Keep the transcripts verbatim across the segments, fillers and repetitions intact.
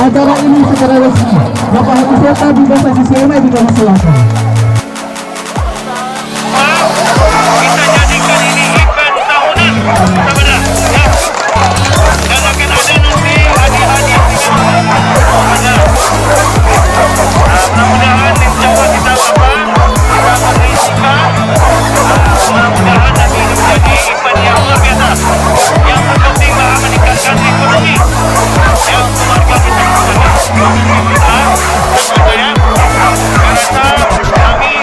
Acara ini secara resmi Bapak Haji Sultan Bima Saji C M I dipersilakan. Kita jadikan ini event tahunan. Sabar, ya. Dan akan ada nanti hadiah-hadiah. Mudah-mudahan, insya Allah, kita apa? Kita akan berisikan. Mudah-mudahan nanti ini menjadi event yang luar biasa, yang berpotensi meningkatkan ekonomi, yang keluarga kita. Ah, betul, ya. Saya rasa kami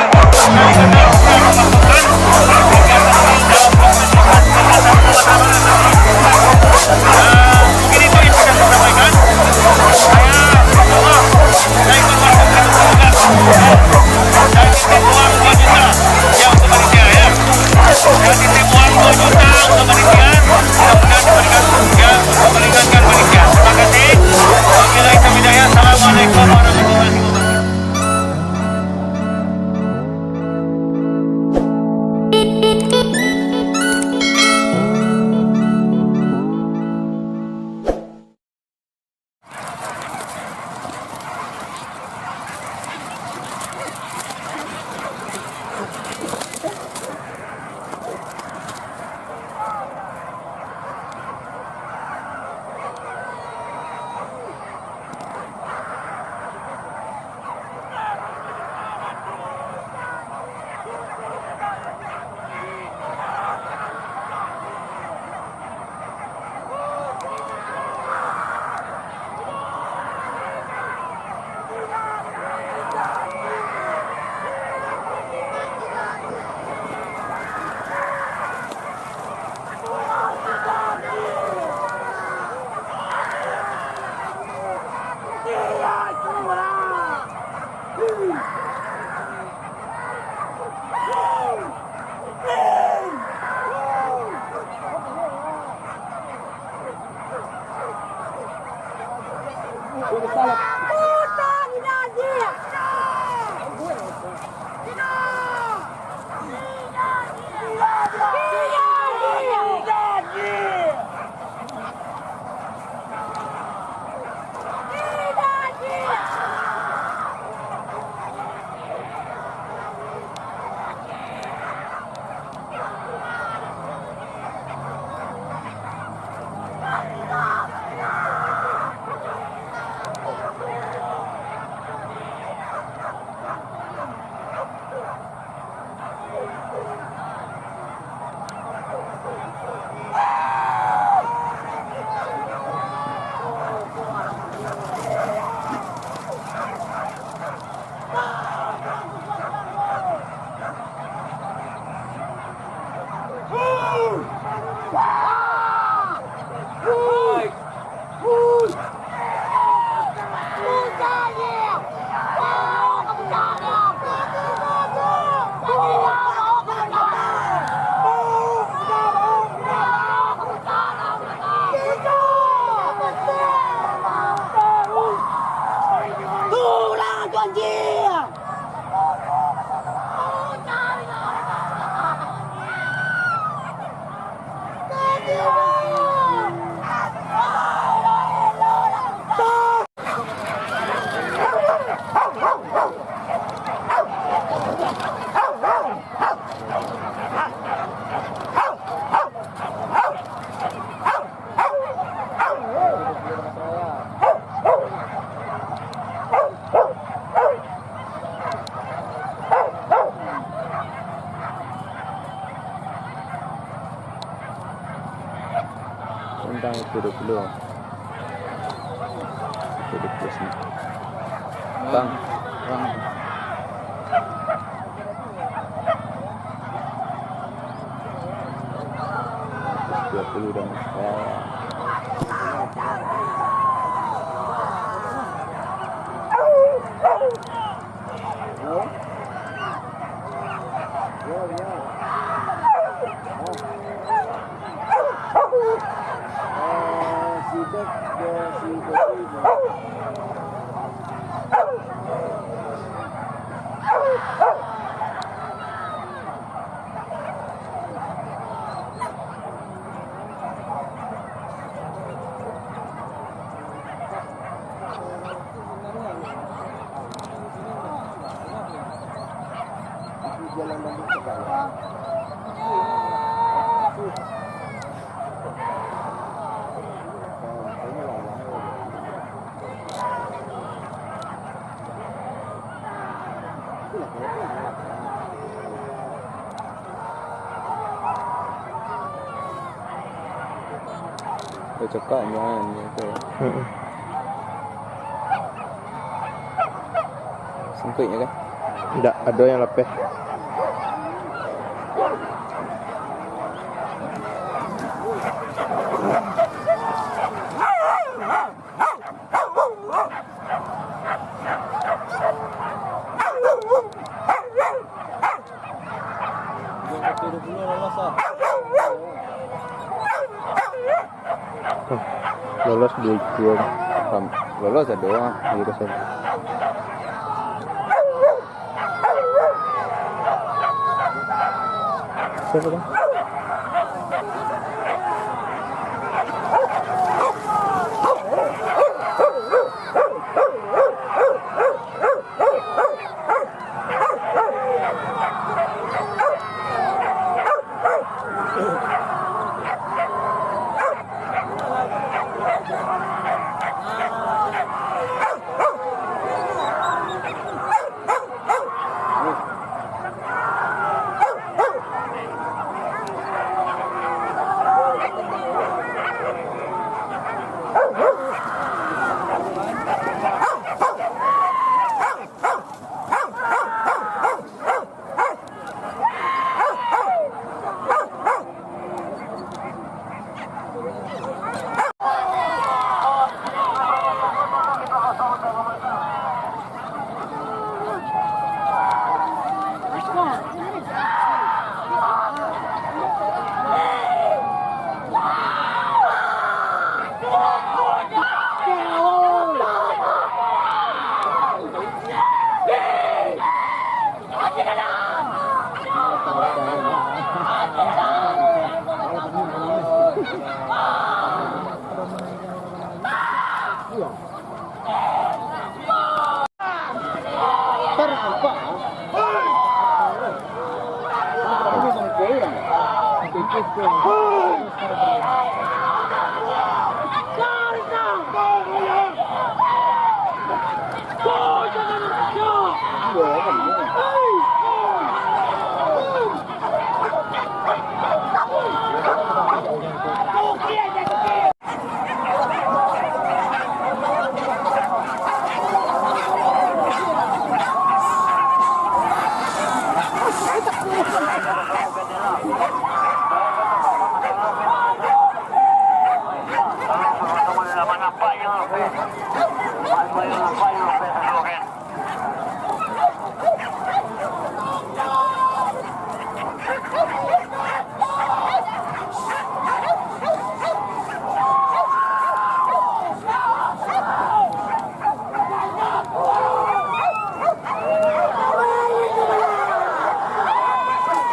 Tentang itu dua puluh. Itu dua puluh sini. Bang, bang. Dua puluh dah. Ya. Dah cakap, jangan gitu. Mm-mm. Singkuiknyo kan? Ndak, ado yang lapeh. Lolos dua ikua. Ram-, lolos ado, ah, iya, kasian. Siapa tu?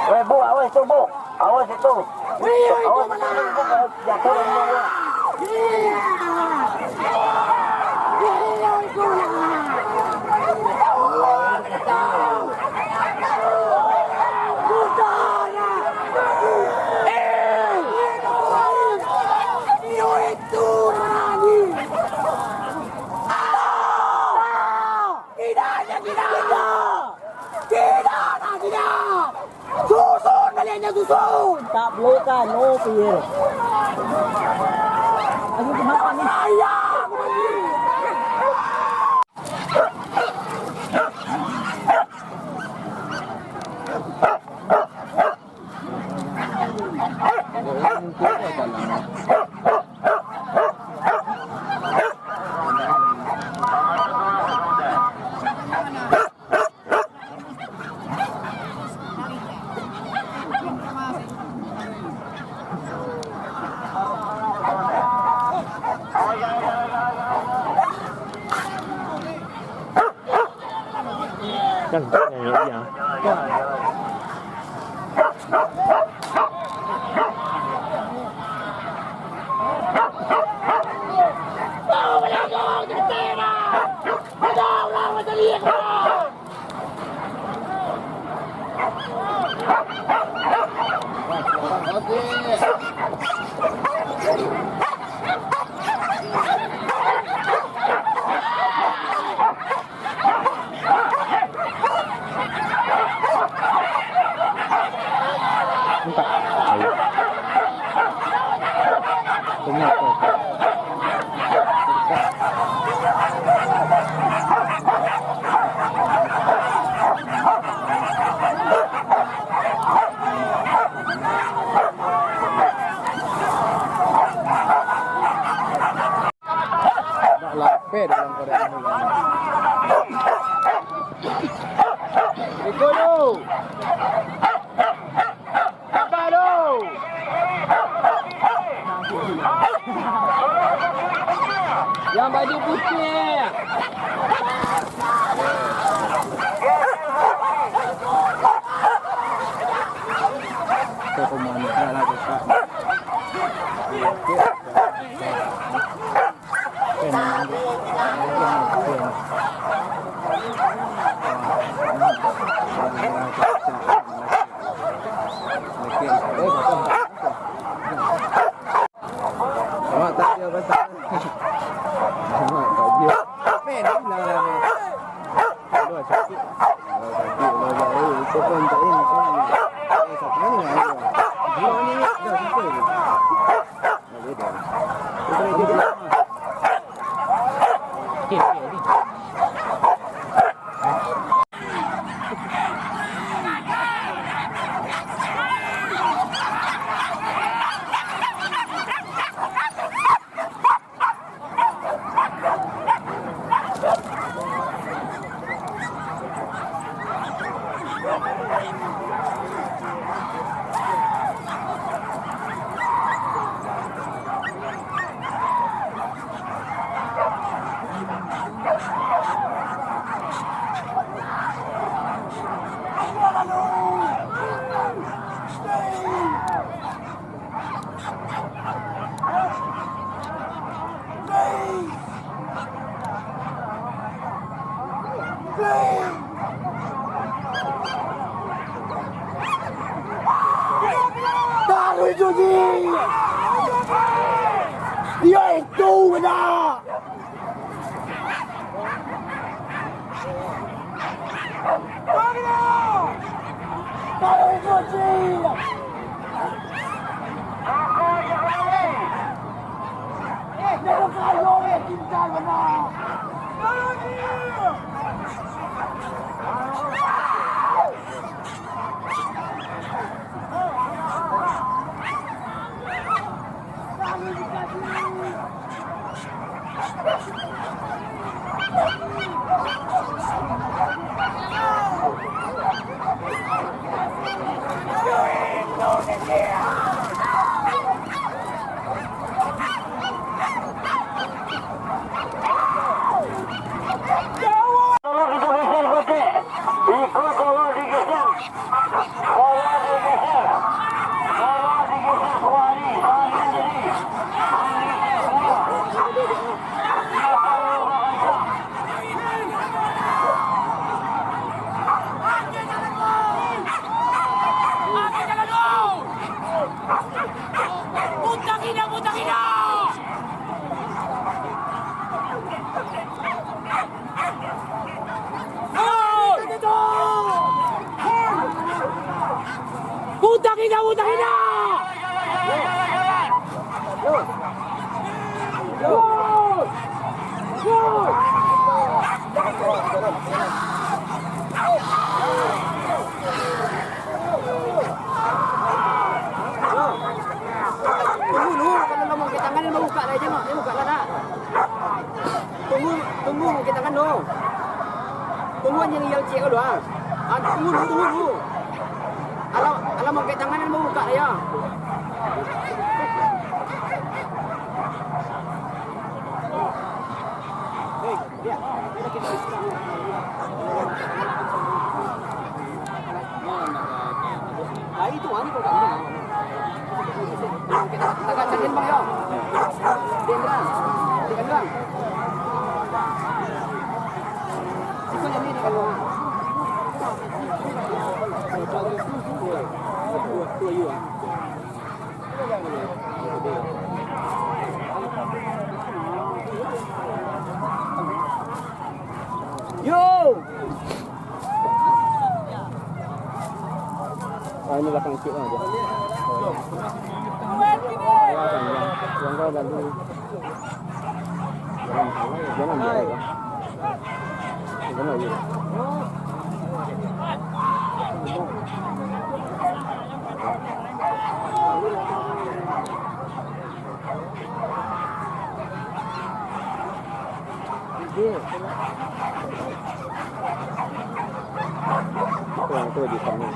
Weh, Bu, awas tu, Bu. Awas itu. Awas itu, Bu. Jatuh dari bawah. Tidak, tidak, tidak. Tidak, tidak. Susun baliaknyo, susun. Tak perlu kan, no fear. Ayo, kenapa ni? Ayah, aku mandi. Kan, yang, yang, yang. Nampak? Ayo. Tengok tu. Nak lapeh dalam keadaan ni. Iko tu. Sabar tu. Yang baju putih. Kau kemana? Dah lah, buka. Taruih tu, Ji! Iyo itu, bana! Butang indah, butang indah! Tunggu dulu, kalau lah mangangkek tangan, baru buka lah, jangan, jangan buka lah, dah. Tunggu, tunggu, mangangkek tangan dulu. Tunggu anjiang liau ciek dulu, ah. Ah, tunggu dulu, tunggu dulu. Alah, alah mangangkek tangan, baru buka lah, yo. Hei. Ah, ini belakang sikit lah dia. Yang kau lalu. Jangan, jangan, jangan. Jangan, ya. Orang tu di sana.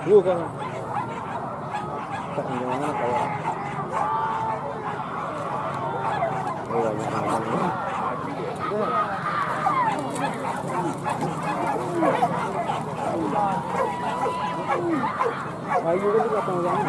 Dua kan. Tak dengar kawan. Oh, banyak orang. Ayo, kita datang orang.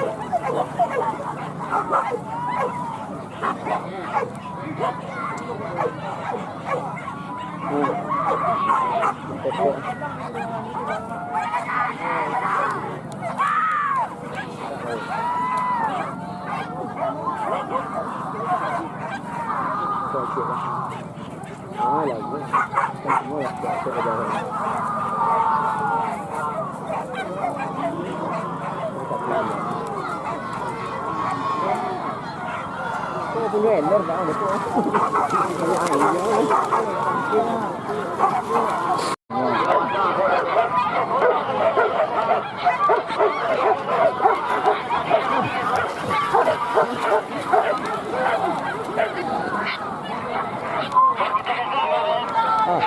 Ah,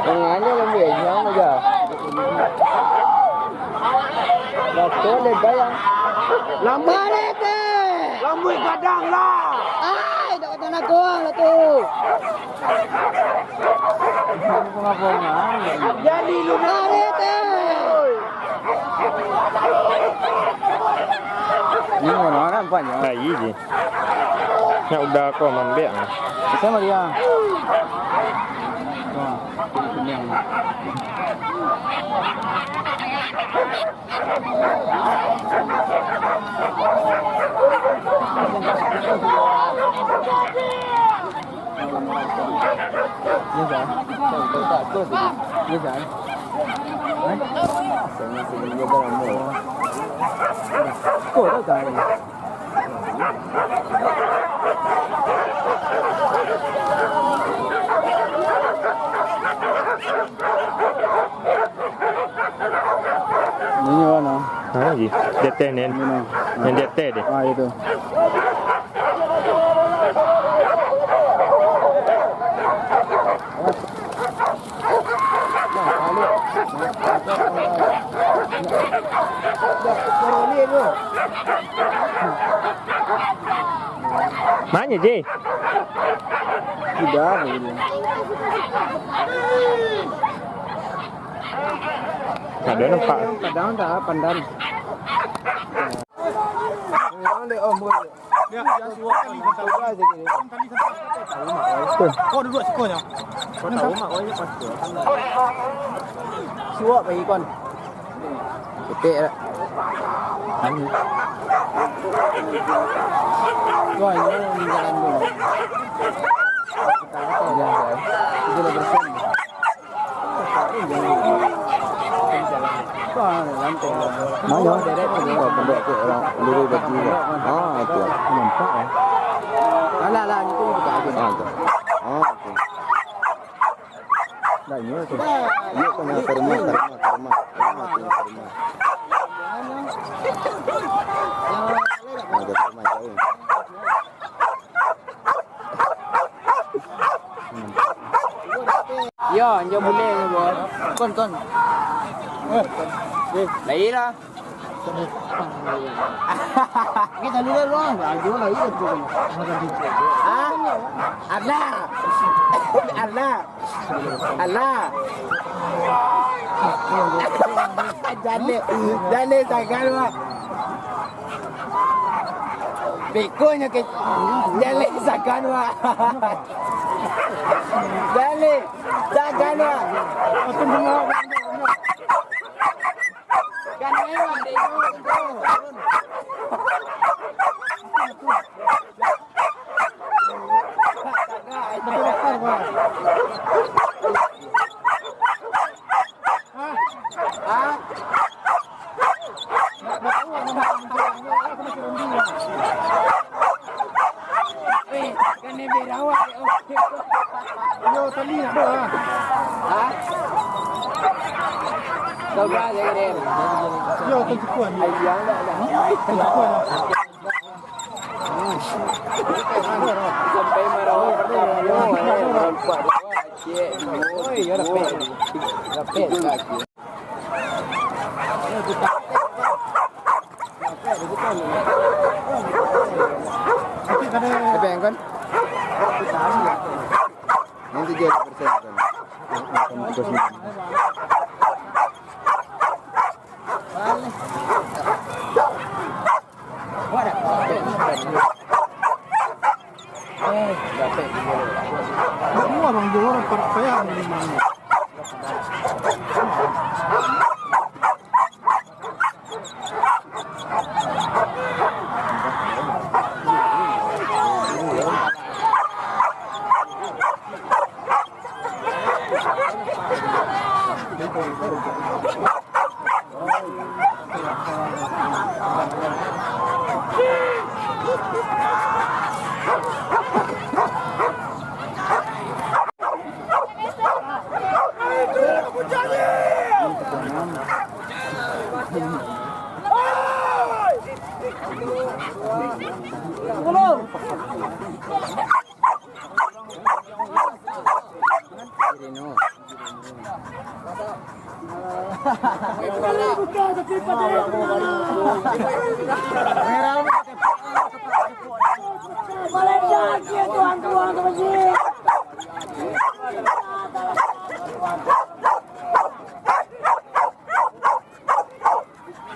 tangan dia lambek, jangan aja. Betul deh, bayang. Lambuik. Lambuik gadang lah. Ai, dak kata nak lah tu. Jadi lu. Arete. Ini orang nampak je. Nah, iya je. Nak udah kau mambek ah. Sama dia. Wah, kuning. Ini mana? Ha, lagi. Di atas ni. Ini, nah. Yang di atas dia. Ah, itu. Mana je? Sudah, ini. Ada nampak. Kadang tak pandang. Memang dek om, boy. Kau duduk siko nya. Kau tahu mak, kau ni pasti. Suap lagi kon. Ketek dak? Anu. Wah, ini meninggalan dulu. Kita apa dia? Itu dah bersih. Mana? Kau pendek tu orang dulu baju dia. Ah, itu. Nampak eh. Alah lah, itu buka aku. Ah, tu. Ah, itu. Dah, ini tu. Dia kena terima, terima, terima. Ah, tu terima. Ah, dia terima jauh. Yo, anjo bulek ni, Bos. Kon, kon. Eh, eh. Lai lah. Kita dulu lah, baju lah, iya, betul. Ah? Alah. Alah. Alah. Jaleh, jaleh sagan, Mak. Bekonyo ke jaleh sagan, Mak. Jaleh sagan, Mak. Kan memang dia itu. Kena berawak, yo. Yo, tali nak doh, ah. Ha? Kau dah, jangan, eh. Yo, tentukan. Ai, jangan, dah. Tentukan. Sampai marah pertama, eh, marah empat, dua, cek, dua, oi, yo, rapet. Rapet. Siapa yang kon? Yang tujuh persen kon. Semua orang jual, orang parak payah.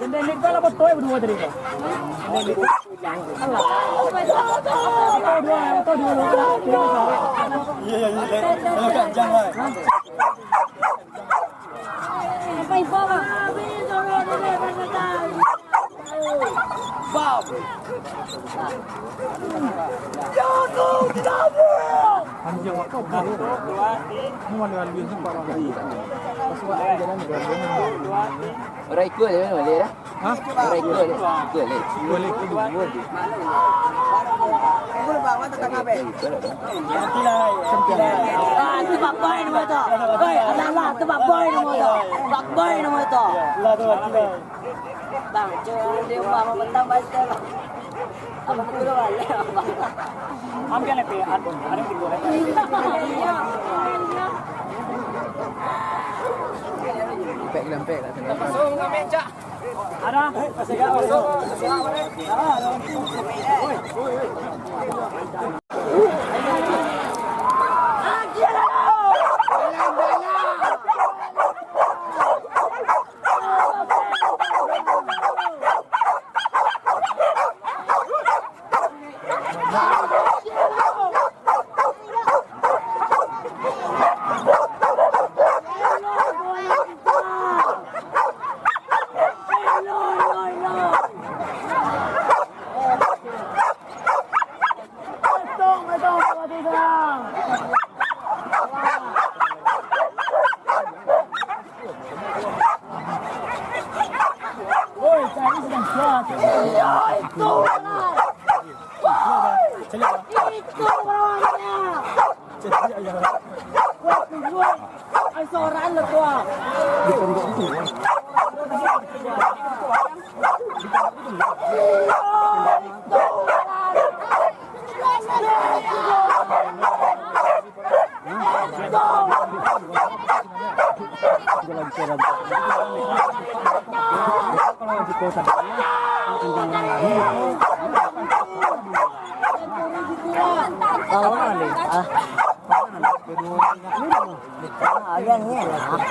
Sendiri kau lah betul berdua tadi kau. Sendiri. Alah. Betul dua, betul dua, dua, dua. Iya, iya, iya. Kalau ganjang lah. Apa info, Bang? Bam. Anjing, awak kau bro. Ini mana alien sempat orang. Orang ikut je balik dah. Hah? Orang ikut je. Ikut je. Ikut je. Ah, tu Pak Boy nama tu. Oi, alah, alah, tu Pak Boy nama tu. Pak Boy nama tu. Lah tu, lah tu. Bang, cuy, di rumah mau petang baca, Bang. Apa betul, Bang? Ambil lagi, ada, ada yang digoreng. Lempek, lempek, tak kena. Pasang dengan meja. Ada.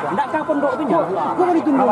Ndak ka pondok tu nyo. Aku mau ditunggu.